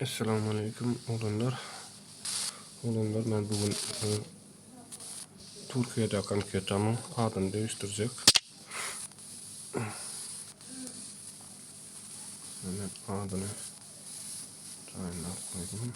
Esselamu aleýkum oglanlar. Oglanlar men bu gün e, Türkiýedäki anketamyň adyny değiştirjek. Men adyny taýynlap goýdum.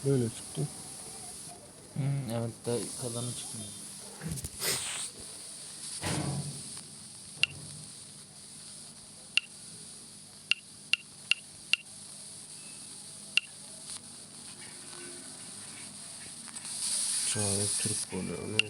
Böyle çıktı. Hmm, evet de kalanı çıkmıyor. Çağrı Türk oluyor. Ne?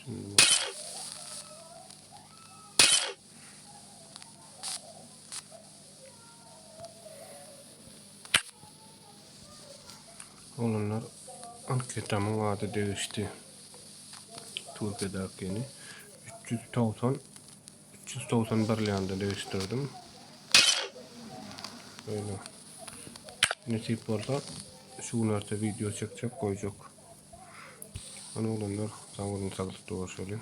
Şimdi bak. Oglanlar anketamyň ady degişdi. Türkiýedäkini 390 391 ýanda degişdirdim. Öyle. Nesip bolsa şu günlerde video çekjek goýjak. Hany oglanlar sag bolun saglykda görşeliň.